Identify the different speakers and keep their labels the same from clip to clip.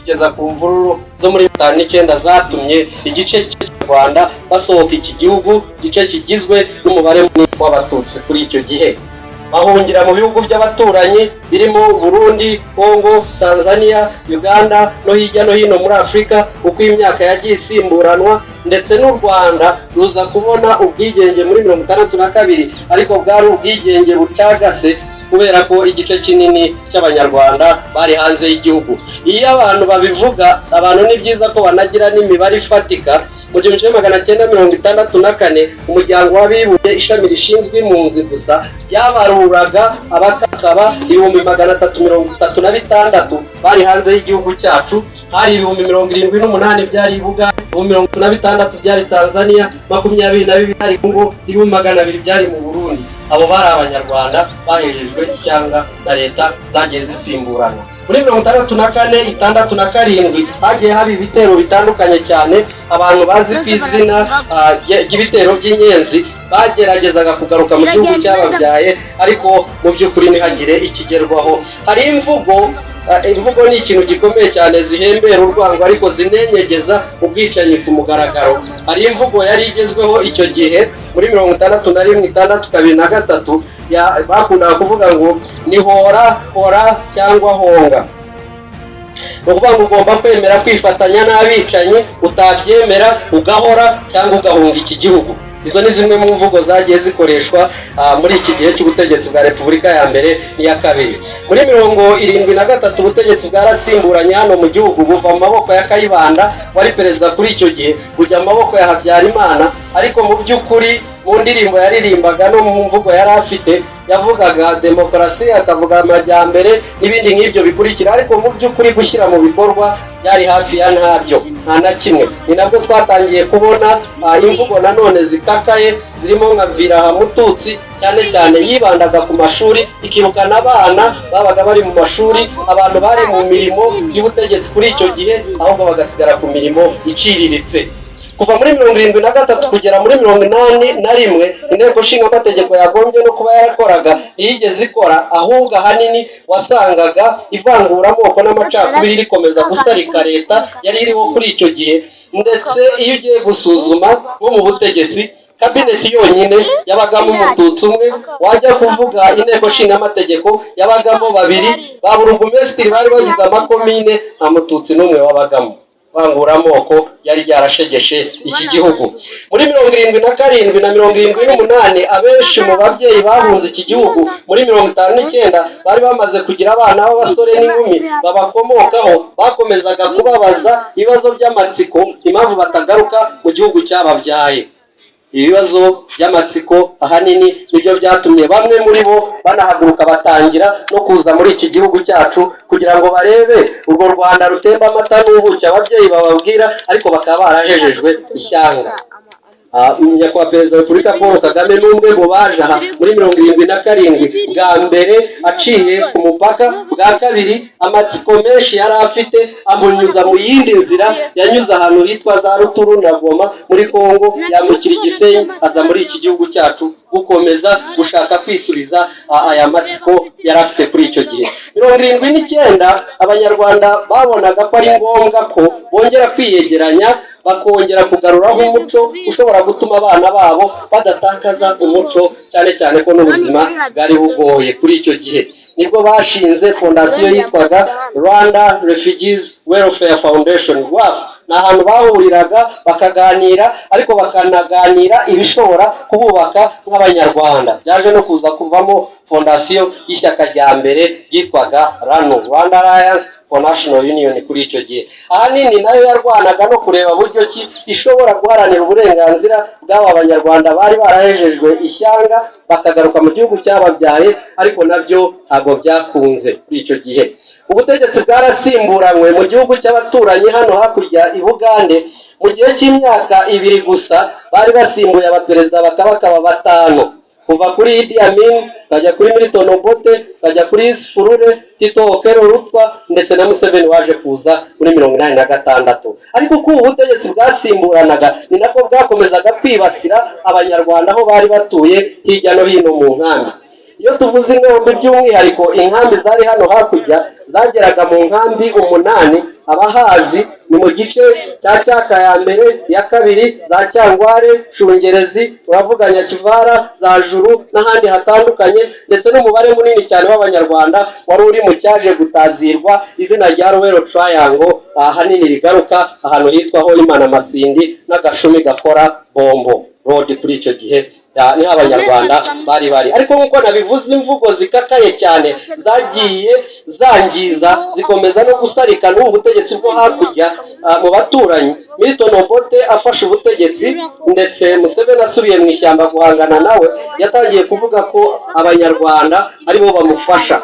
Speaker 1: kugeza ku mvururu zo muri 59 zatumye igice cy'u Rwanda basohoka iki gihugu, igice kigizwe n'umubare munini w'Abatutsi kuri icyo gihe, bahungira mu bihugu by'abaturanyi birimo Burundi, Congo, Tanzania, Uganda no hirya no hino muri Afurika, uko imyaka yagiye isimburanwa. Ndetse n'u Rwanda ruza kubona ubwigenge muri 62, ariko bwari ubwigenge bucagase kubera ko igice kinini cy'Abanyarwanda bari hanze y'igihugu. Iyo abantu babivuga, abantu ni byiza ko banagira n'imibare ifatika. Mu 1964, Umuryango w'Abibumbye, ishami rishinzwe impunzi gusa, ryabaruraga abakakaba 336,000 bari hanze y'igihugu cyacu. Hari 78,000 byari i Bugande, 36,000 byari Tanzania, 22 byari Congo, 200,000 byari mu Burundi. Abo bari Abanyarwanda bahejejwe ishyanga na leta zagiye zisimburana. Muri 64, 67 hagiye haba ibitero bitandukanye cyane, abantu bazi ku izina ry'ibitero by'Inyenzi, bageragezaga kugaruka mu gihugu cyababyaye, ariko mu by'ukuri ntihagire ikigerwaho. Hari imvugo ni ikintu gikomeye cyane, zihembera urwango ariko zinenyegeza ubwicanyi ku mugaragaro. Hari imvugo yari igezweho icyo gihe muri 61, 62 na 3, bakundaga kuvuga ngo ni "hora hora cyangwa honga". Ni ukuvuga ngo ugomba kwemera kwifatanya n'abicanyi, utabyemera ugahora cyangwa ugahunga iki gihugu. Izo ni zimwe mu mvugo zagiye zikoreshwa muri iki gihe cy'ubutegetsi bwa Repubulika ya mbere n'iya kabiri. Muri 73 ubutegetsi bwarasimburanye hano mu gihugu, buva mu maboko ya Kayibanda wari perezida kuri icyo gihe, bujya mu maboko ya Habyarimana. Ariko mu by'ukuri mu ndirimbo yaririmbaga no mu mvugo yari afite, yavugaga demokarasi, akavuga amajyambere n'ibindi nk'ibyo bikurikira, ariko mu by'ukuri gushyira mu bikorwa byari hafi ya ntabyo, nta na kimwe. Ni nabwo twatangiye kubona imvugo nanone zikakaye, zirimo nka "Viraha Mututsi", cyane cyane yibandaga ku mashuri, ikirukana abana babaga bari mu mashuri, abantu bari mu mirimo y'ubutegetsi kuri icyo gihe, ahubwo bagasigara ku mirimo iciriritse. Kuva muri 73 kugera muri 81, Inteko Ishinga Amategeko yagombye no kuba yarakoraga ntiyigeze ikora, ahubwo ahanini wasangaga ivanguramoko n'amacakubiri rikomeza gusarika leta yari iriho kuri icyo gihe. Ndetse iyo ugiye gusuzuma nko mu butegetsi, kabineti yonyine yabagamo Umututsi umwe, wajya kuvuga Inteko Ishinga Amategeko yabagamo babiri, ba burugumesitiri bari bagize amakomine nta Mututsi n'umwe wabagamo. Vanguramoko yari ryarashegeshe iki gihugu. Muri 77 na 78, abenshi mu babyeyi bahunze iki gihugu muri 59 bari bamaze kugira abana b'abasore n'inkumi babakomokaho, bakomezaga kubabaza ibibazo by'amatsiko impamvu batagaruka mu gihugu cyababyaye. Ibibazo by'amatsiko ahanini nibyo byatumye bamwe muri bo banahaguruka, batangira no kuza muri iki gihugu cyacu kugira ngo barebe urwo Rwanda rutemba amata n'ubuki ababyeyi bababwira, ariko bakaba barahejejwe ishyanga. Nyakubahwa Perezida wa Repubulika Paul Kagame ni umwe mu baje aha muri 77, bwa mbere aciye ku mupaka, bwa kabiri amatsiko menshi yari afite amunyuza mu yindi nzira, yanyuze ahantu hitwa za Rutshuru na Goma muri Kongo, yambukira Igisenyi, aza muri iki gihugu cyacu gukomeza gushaka kwisubiza aya matsiko yari afite kuri icyo gihe. 79 Abanyarwanda babonaga ko ari ngombwa ko bongera kwiyegeranya, bakongera kugaruraho umuco ushobora gutuma abana babo badatakaza umuco, cyane cyane ko n'ubuzima bwari bugoye kuri icyo gihe. Nibwo bashinze fondasiyo yitwaga Rwanda Refugees Welfare Foundation, RWAF. Ni ahantu bahuriraga bakaganira, ariko bakanaganira ibishobora kububaka nk'Abanyarwanda. Byaje no kuza kuvamo fondasiyo y'ishyaka rya mbere ryitwaga RANU, Rwanda Alliance for National Union. Kuri icyo gihe ahanini nayo yarwanaga no kureba buryo ki ishobora guharanira uburenganzira bw'aba Banyarwanda bari barahejejwe ishyanga bakagaruka mu gihugu cyababyaye, ariko nabyo ntabwo byakunze kuri icyo gihe. Ubutegetsi bwarasimburanywe mu gihugu cy'abaturanyi hano hakurya i Bugande. Mu gihe cy'imyaka 2 gusa bari basimbuye abaperezida bakabakaba batanu, kuva kuri Idi Amin, bajya kuri Milton Obote, bajya kuri Yusuf Lule, Tito Okello Lutwa, ndetse na Museveni waje kuza muri 86. Ariko uko ubu butegetsi bwasimburanaga ni nako bwakomezaga kwibasira Abanyarwanda aho bari batuye hirya no hino mu nkambi. Iyo tuvuze inkambi, by'umwihariko inkambi zari hano hakurya zageraga mu nkambi umunani. Abahazi ni mu gice cya Cyaka ya mbere, iya kabiri, za Cyangware, Shungerezi, uravuga Nyakivara, za Juru n'ahandi hatandukanye, ndetse n'umubare munini cyane w'Abanyarwanda wari uri mu cyaje gutazirwa izina rya Luwero Triangle, ahanini rigaruka ahantu hitwa Hoima na Masindi n'Agashumi gakora Bombo Road. Kuri icyo gihe niho Abanyarwanda bari bari. Ariko nk'uko nabivuze, imvugo zikakaye cyane zagiye zangiza, zikomeza no gusarika n'ubu butegetsi bwo hakurya mu baturanyi. Milton Obote afashe ubutegetsi, ndetse Museveni asubiye mu ishyamba guhangana nawe, yatangiye kuvuga ko Abanyarwanda aribo bamufasha,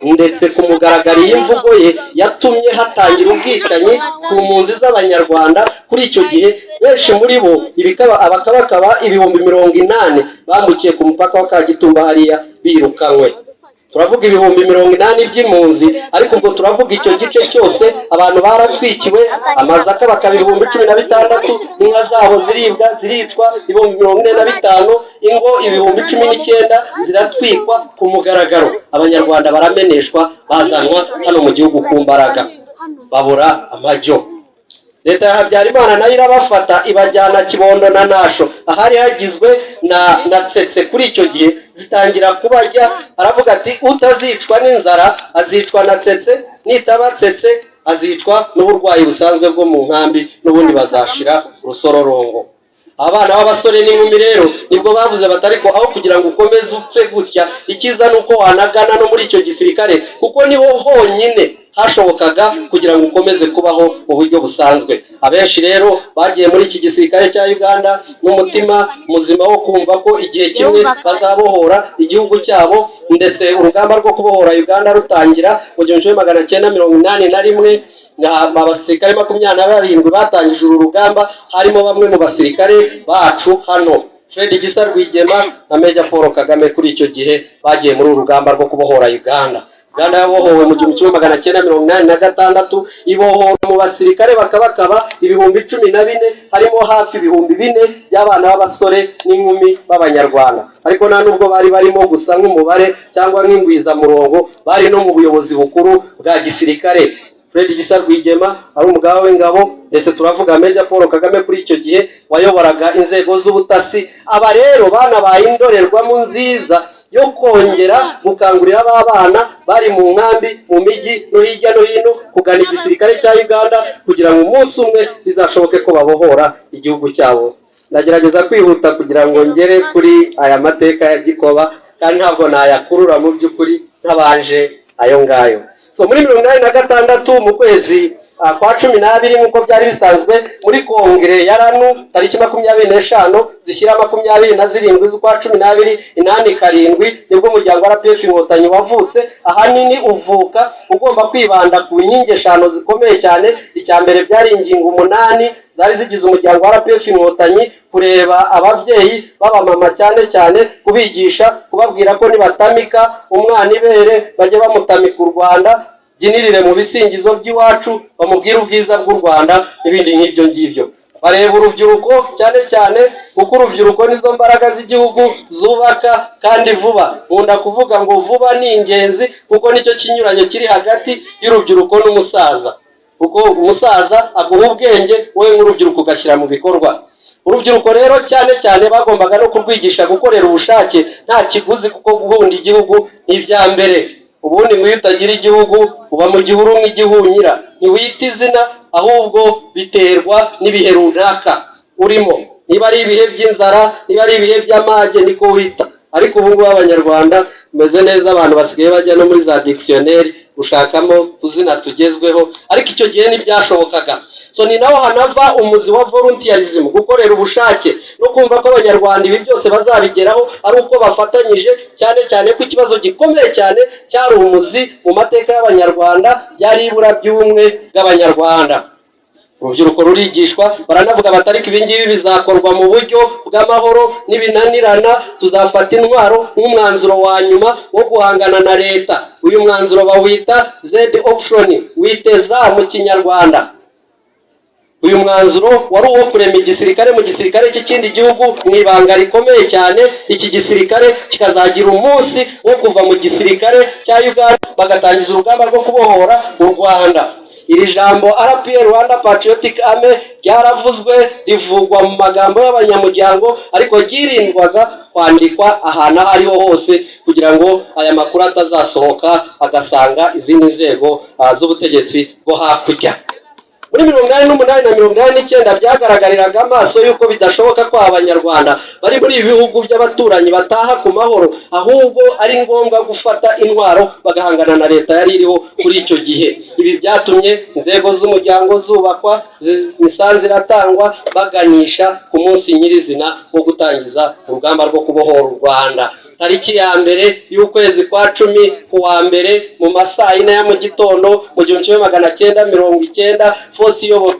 Speaker 1: ndetse ku mugaragaro. Iyi mvugo ye yatumye hatangira ubwicanyi ku mpunzi z'Abanyarwanda. Kuri icyo gihe benshi muri bo, ibikaba abakabakaba 80,000, bambukiye ku mupaka wa Kagitumba hariya birukanywe. Turavuga 80,000 by'impunzi, ariko ubwo turavuga icyo gice cyose. Abantu baratwikiwe amazu akabakaba 16,000, inka zabo ziribwa, ziricwa 45,000, ingo 19,000 ziratwikwa ku mugaragaro. Abanyarwanda barameneshwa, bazanwa hano mu gihugu ku mbaraga, babura amajyo. Leta ya Habyarimana nayo irabafata, ibajyana Kibondo na Nasho, ahari hagizwe na Tsetse kuri icyo gihe, zitangira kubarya. Aravuga ati: "Utazicwa n'inzara azicwa na tsetse, nitaba tsetse azicwa n'uburwayi busanzwe bwo mu nkambi, n'ubundi bazashira urusororongo." Abana b'abasore n'inkumi rero nibwo bavuze bati: "Ariko aho kugira ngo ukomeze upfe gutya, icyiza ni uko wanagana no muri icyo gisirikare," kuko niho honyine hashobokaga kugira ngo ukomeze kubaho mu buryo busanzwe. Abenshi rero bagiye muri iki gisirikare cya Uganda n'umutima muzima wo kumva ko igihe kimwe bazabohora igihugu cyabo. Ndetse urugamba rwo kubohora Uganda rutangira mu 1981, abasirikare 27 batangije uru rugamba, harimo bamwe mu basirikare bacu hano, Fred Gisa Rwigema na Major Paul Kagame. Kuri icyo gihe bagiye muri uru rugamba rwo kubohora Uganda. Uganda yabohowe mu 1986, ibohora mu basirikare bakabakaba 14,000, harimo hafi 4000 by'abana b'abasore n'inkumi b'Abanyarwanda. Ariko nta nubwo bari barimo gusa nk'umubare cyangwa nk'ingwizamurongo, bari no mu buyobozi bukuru bwa gisirikare. Fred Gisa Rwigema ari umugaba w'ingabo, ndetse turavuga Major Paul Kagame kuri icyo gihe wayoboraga inzego z'ubutasi. Aba rero banabaye indorerwamo nziza yo kongera gukangurira ba bana bari mu nkambi, mu mijyi no hirya no hino kugana igisirikare cya Uganda, kugira ngo umunsi umwe bizashoboke ko babohora igihugu cyabo. Ndagerageza kwihuta kugira ngo ngere kuri aya mateka ya Gikoba, kandi ntabwo nayakurura mu by'ukuri ntabanje ayo ngayo. So muri 86 mu kwezi kwa 12, nk'uko byari bisanzwe muri kongere ya RANU, tariki 25 zishyira 27 z'ukwa 12 87, nibwo umuryango wa RPF Inkotanyi wavutse. Ahanini uvuka ugomba kwibanda ku nkingi eshanu zikomeye cyane. Icya mbere byari ingingo umunani zari zigize umuryango wa RPF Inkotanyi: kureba ababyeyi b'abamama cyane cyane, kubigisha, kubabwira ko nibatamika umwana ibere bajye bamutamika u Rwanda, byinirire mu bisingizo by'iwacu, bamubwire ubwiza bw'u Rwanda n'ibindi nk'ibyo ngibyo. Bareba urubyiruko cyane cyane, kuko urubyiruko nizo mbaraga z'igihugu zubaka kandi vuba. Nkunda kuvuga ngo vuba ni ingenzi, kuko nicyo kinyuranyo kiri hagati y'urubyiruko n'umusaza, kuko umusaza aguha ubwenge, wowe nk'urubyiruko ugashyira mu bikorwa. Urubyiruko rero cyane cyane bagombaga no kurwigisha gukorera ubushake nta kiguzi, kuko gukunda igihugu ni ibya mbere. Ubundi ngo iyo utagira igihugu uba mu gihuru nk'igihunyira, ntiwita izina, ahubwo biterwa n'ibihe runaka urimo. Niba ari ibihe by'inzara, niba ari ibihe by'amage, niko wita. Ariko ubu ngubu Abanyarwanda bameze neza, abantu basigaye bajya no muri za dictionnaire gushakamo utuzina tugezweho, ariko icyo gihe ntibyashobokaga. So ni naho hanava umuzi wa volunteerism, gukorera ubushake, no kumva ko Abanyarwanda ibi byose bazabigeraho ari uko bafatanyije, cyane cyane ko ikibazo gikomeye cyane cyari umuzi mu mateka y'Abanyarwanda byari ibura ry'ubumwe bw'Abanyarwanda. Urubyiruko rurigishwa, baranavuga bati: "Ariko ibi ngibi bizakorwa mu buryo bw'amahoro, nibinanirana tuzafata intwaro nk'umwanzuro wa nyuma wo guhangana na leta." Uyu mwanzuro bawita Z option, witeza mu Kinyarwanda. Uyu mwanzuro wari uwo kurema igisirikare mu gisirikare cy'ikindi gihugu mu ibanga rikomeye cyane. Iki gisirikare kikazagira umunsi wo kuva mu gisirikare cya Uganda, bagatangiza urugamba rwo kubohora u Rwanda. Iri jambo RPA, Rwanda Patriotic Army, ryaravuzwe, rivugwa mu magambo y'abanyamuryango, ariko ryirindwaga kwandikwa ahantu aho ariho hose kugira ngo aya makuru atazasohoka agasanga izindi nzego z'ubutegetsi bwo hakurya. Muri 88 na 89 byagaragariraga amaso y'uko bidashoboka ko Abanyarwanda bari muri ibi bihugu by'abaturanyi bataha ku mahoro, ahubwo ari ngombwa gufata intwaro bagahangana na leta yari iriho kuri icyo gihe. Ibi byatumye inzego z'umuryango zubakwa, imisanzu iratangwa, baganisha ku munsi nyirizina wo gutangiza urugamba rwo kubohora u Rwanda, tariki ya 1 y'ukwezi kwa 10, ku wa mbere, mu ma saa 4 ya mu gitondo mu 1990. Force iyobowe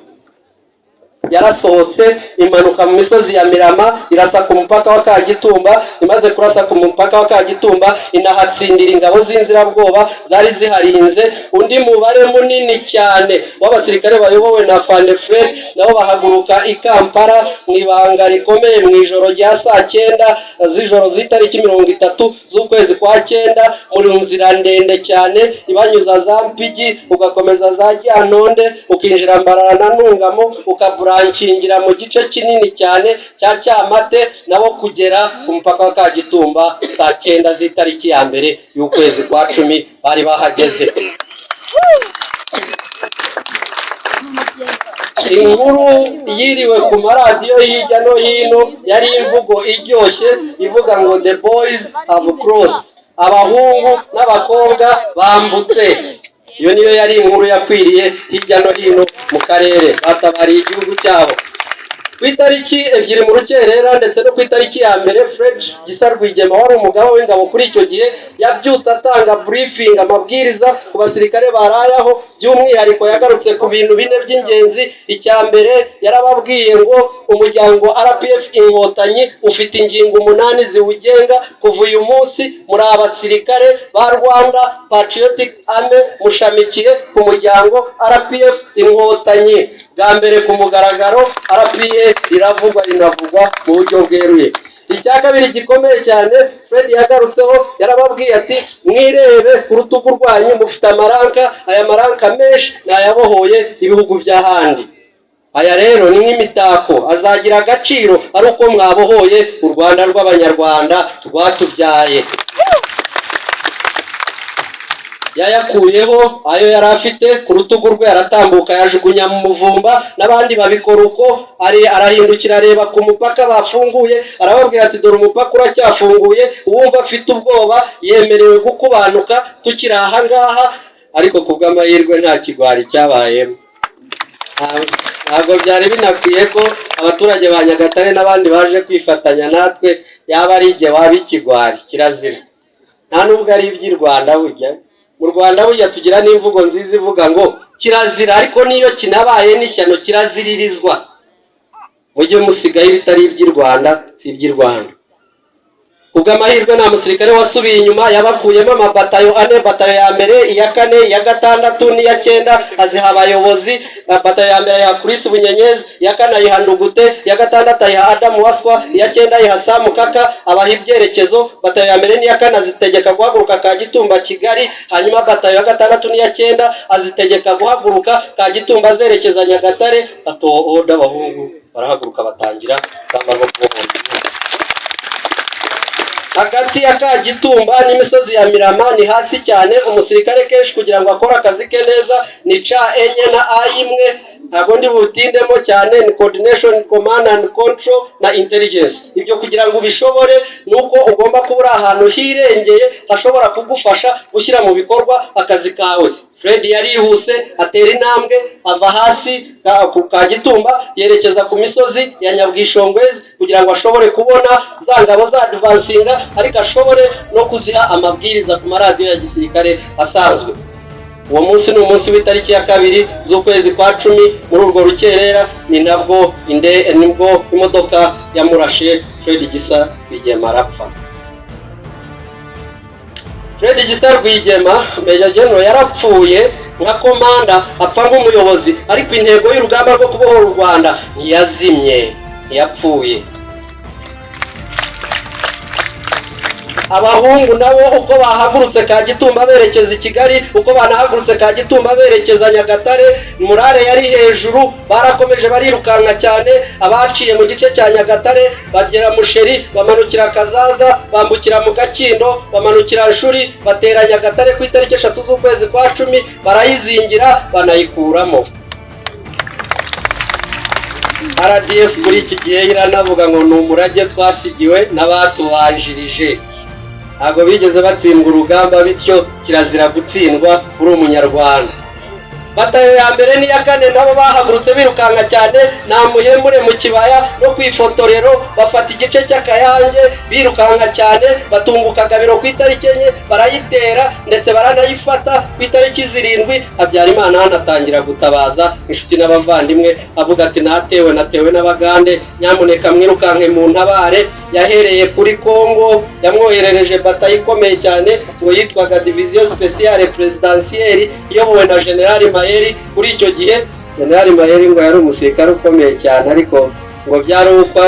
Speaker 1: yarasohotse, imanuka mu misozi ya Mirama, irasa ku mupaka wa Kagitumba. Imaze kurasa ku mupaka wa Kagitumba, inahatsindira ingabo z'inzirabwoba zari ziharinze. Undi mubare munini cyane w'abasirikare bayobowe na Fande Fred nabo bahaguruka i Kampala mu ibanga rikomeye mu ijoro rya saa 9 z'ijoro z'itariki 30 z'ukwezi kwa 9, mu nzira ndende cyane ibanyuza za Mpigi, ugakomeza za Ryantonde, ukinjira Mbarara na Ntungamo, ukaburankingira mu gice kinini cyane cya Cyamate, nabo kugera ku mupaka wa Kagitumba saa 9 z'itariki ya 1 y'ukwezi kwa 10 bari bahageze. Inkuru yiriwe ku maradiyo hirya no hino yari imvugo iryoshye ivuga ngo "The boys have crossed", abahungu n'abakobwa bambutse. Iyo niyo yari inkuru yakwiriye hirya no hino mu karere. Batabariye igihugu cyabo. Ku itariki 2 mu rukerera ndetse no ku itariki ya 1, Fred Gisa Rwigema wari umugaba w'ingabo kuri icyo gihe yabyutse atanga briefing, amabwiriza ku basirikare barayaho. By'umwihariko yagarutse ku bintu bine by'ingenzi. Icya mbere, yarababwiye ngo umuryango RPF Inkotanyi ufite ingingo 8 ziwugenga. Kuva uyu munsi muri abasirikare ba Rwanda Patriotic Army, mushamikiye ku muryango RPF Inkotanyi. Bwa mbere ku mugaragaro RPA iravugwa, rinavugwa mu buryo bweruye. Icya kabiri gikomeye cyane Fred yagarutseho, yarababwiye ati: "Mwirebe ku rutugu rwanyu, mufite amarank. Aya marank menshi ni ayabohoye ibihugu by'ahandi. Aya rero ni nk'imitako, azagira agaciro ari uko mwabohoye u Rwanda rw'Abanyarwanda rwatubyaye." Yayakuyeho ayo yari afite ku rutugu rwe, aratambuka, yajugunya mu muvumba, n'abandi babikora uko. Ari arahindukira, areba ku mupaka bafunguye, arababwira ati: "Dore umupaka uracyafunguye, uwumva afite ubwoba yemerewe gukubanuka tukiri aha ngaha." Ariko ku bw'amahirwe nta kigwari cyabayemo. Ntabwo byari binakwiye ko abaturage ba Nyagatare n'abandi baje kwifatanya natwe yaba ari igihe waba ikigwari. Kirazira, nta nubwo ari iby'i Rwanda. Burya mu Rwanda burya tugira n'imvugo nziza ivuga ngo kirazira, ariko n'iyo kinabaye n'ishyano kiraziririzwa. Mujye musigaye ibitari iby'i Rwanda si iby'i Rwanda. Kubw'amahirwe nta musirikare wasubiye inyuma. Yabakuyemo amabatayo ane: batayo ya mbere, iya kane, iya gatandatu n'iya 9, aziha abayobozi. Batayo ya mbere ayiha Chris Bunyenyezi, iya kane ayiha Ndugute, iya gatandatu ayiha Adamu Waswa, iya 9 ayiha Samu Kaka. Abaha ibyerekezo. Batayo ya mbere n'iya kane azitegeka guhaguruka Kagitumba Kigali, hanyuma batayo ya gatandatu n'iya 9 azitegeka guhaguruka Kagitumba zerekeza Nyagatare. Atohoda abahungu barahaguruka, batangira urugamba rwo kubohora igihugu. Hagati ya Kagitumba n'imisozi ya Mirama ni hasi cyane. Umusirikare kenshi kugira ngo akore akazi ke neza ni C enye na A imwe. Ntabwo ndi butindemo cyane. Ni coordination, command and control na intelligence. Ibyo kugira ngo ubishobore ni uko ugomba kuba uri ahantu hirengeye hashobora kugufasha gushyira mu bikorwa akazi kawe. Fred yarihuse, atera intambwe, ava hasi ku Kagitumba, yerekeza ku misozi ya Nyabwishongwezi kugira ngo ashobore kubona za ngabo za advancinga, ariko ashobore no kuziha amabwiriza ku maradiyo ya gisirikare asanzwe. Uwo munsi ni umunsi w'itariki ya 2 z'ukwezi kwa 10. Muri urwo rukerera ni nabwo inde nibwo imodoka yamurashe, Fred Gisa Rwigema arapfa. Fred Gisa Rwigema, Major General, yarapfuye nka commander, apfa nk'umuyobozi, ariko intego y'urugamba rwo kubohora u Rwanda ntiyazimye, ntiyapfuye. Abahungu nabo uko bahagurutse Kagitumba berekeza i Kigali, uko banahagurutse Kagitumba berekeza Nyagatare, morale yari hejuru. Barakomeje barirukanka cyane. Abaciye mu gice cya Nyagatare bagera Musheri, bamanukira Kazaza, bambukira mu Gakindo, bamanukira Nshuri, batera Nyagatare ku itariki 3 z'ukwezi kwa 10, barayizingira banayikuramo. RDF muri iki gihe iranavuga ngo ni umurage twasigiwe n'abatubanjirije, ntabwo bigeze batsindwa urugamba, bityo kirazira gutsindwa uri Umunyarwanda. Batayo ya mbere n'iya kane nabo bahagurutse birukanka cyane, nta muhemure mu kibaya no ku ifotorero, bafata igice cy'Akayange birukanka cyane, batunguka Gabiro ku itariki 4, barayitera ndetse baranayifata ku itariki 7. Habyarimana hano atangira gutabaza inshuti n'abavandimwe, avuga ati: "Natewe, natewe n'Abagande, nyamuneka mwirukanke mu ntabare." Yahereye kuri Kongo, yamwoherereje batayo ikomeye cyane ngo yitwaga Division Spéciale Présidentielle, iyobowe na General Mayeri. Kuri icyo gihe General Mayeri ngo yari umusirikare ukomeye cyane, ariko ngo byari uko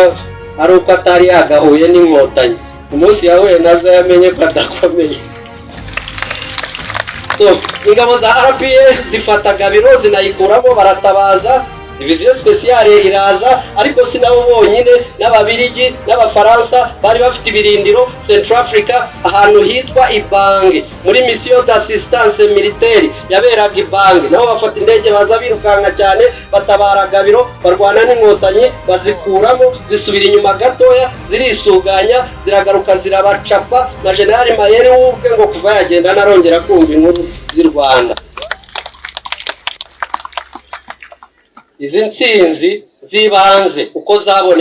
Speaker 1: ari uko atari yagahuye n'Inkotanyi. Umunsi yahuye nazo yamenye ko adakomeye. So, ingabo za RPA zifata Gabiro zinayikuramo, baratabaza, Division Spéciale iraza. Ariko si nabo bonyine, n'Ababirigi n'Abafaransa bari bafite ibirindiro Central Africa, ahantu hitwa Ibangi, muri mission d'assistance militaire yaberaga Ibangi. Nabo bafata indege baza birukanka cyane, batabara Gabiro, barwana n'Inkotanyi bazikuramo, zisubira inyuma gatoya, zirisuganya, ziragaruka, zirabacapa. Na General Mayeri w'ubwe ngo kuva yagenda narongera kumva inkuru z'i Rwanda. Izi ntsinzi z'ibanze uko zaboneka.